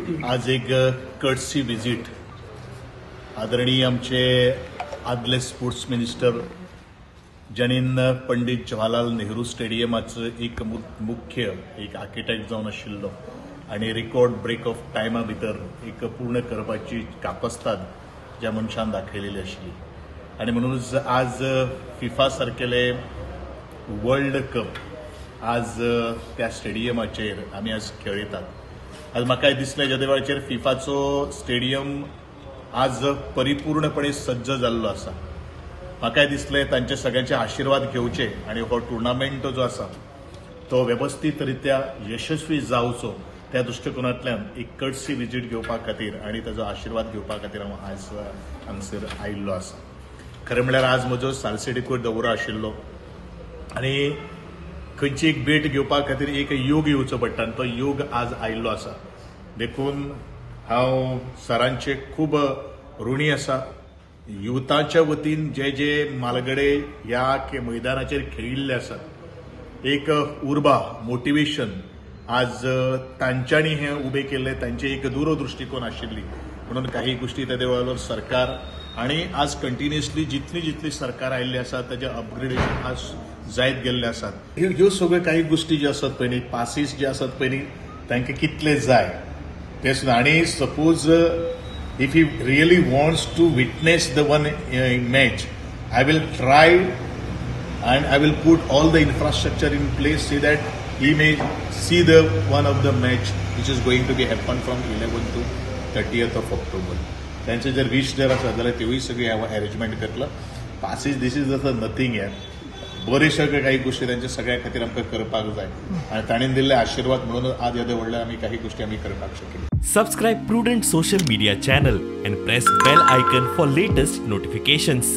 आज एक courtesy visit आदरणीय आमचे आदले स्पोर्ट्स मिनिस्टर ज्यांनी पंडित जवाहरलाल नेहरू स्टेडियमाचो एक मुख्य एक आर्किटेक्ट जावन आशिल्लो आनी रिकॉर्ड ब्रेक ऑफ टायमा भितर एक पूर्ण करपाची कापस्ताद ज्या मनशान दाखयलेली आशिल्ली आनी म्हणूनच आज फिफा सारकेले वर्ल्ड कप आज त्या स्टेडियमाचेर आमी आज खेळयतात. आज म्हाका दिसलें ज्या वेळाचेर फिफाचो स्टेडियम आज परिपूर्णपणे सज्ज जाल्लो आसा. म्हाका दिसलें तांचे सगळ्यांचे आशिर्वाद घेवचे आनी हो टुर्नामेंट जो आसा तो वेवस्थीत रित्या यशस्वी जावचो त्या दृश्टिकोनांतल्यान एक कर्टसी विजीट घेवपा खातीर आनी ताजो आशिर्वाद घेवपा खातीर हांव आज हांगसर आयिल्लो आसा. खरें म्हणल्यार आज म्हजो सालसेडीकूय दौरो आशिल्लो आनी खंयची एक भेट घेवपा खातीर एक योग येवचो पडटा आनी तो योग आज आयिल्लो आसा. देखून हांव सरांचे खूब ऋणी आसा. युथाच्या वतीन जे जे म्हालगडे ह्या मैदानाचेर खेळिल्ले आसात एक उर्बा मोटिवेशन आज तांच्यांनी हें उबें केल्लें, तांचे एक दूरदृश्टिकोन आशिल्ली म्हणून काही गोष्टी त्या वेळार सरकार आनी आज कंटिन्युअसली जितली जितली सरकार आयिल्ली आसा ताजें अपग्रेडेशन आज जायत गेल्ले आसात. ह्यो सगळ्यो काही गोष्टी ज्यो आसात पळय न्ही, पासीस जे आसात पळय न्ही तांकां कितले जाय ते सुद्दां. आनी suppose if he really wants to witness the one match, I will try and I will put all the infrastructure in place so that he may see the one of the match which is going to be happen from 11 to 30th of October. त्यांचे जर विश जर आसा जाल्यार तेवूय सगळी हांव arrangement करतलो. Passes this is just nothing यार, बरे सगळे काही गोष्टी त्यांच्या सगळ्या खातीर आमकां करपाक जाय आनी ताणें दिल्ले आशिर्वाद म्हणून आज येदे व्हडले आमी काही गोष्टी आमी करपाक शकले. Subscribe Prudent social media channel and press bell icon for latest notifications.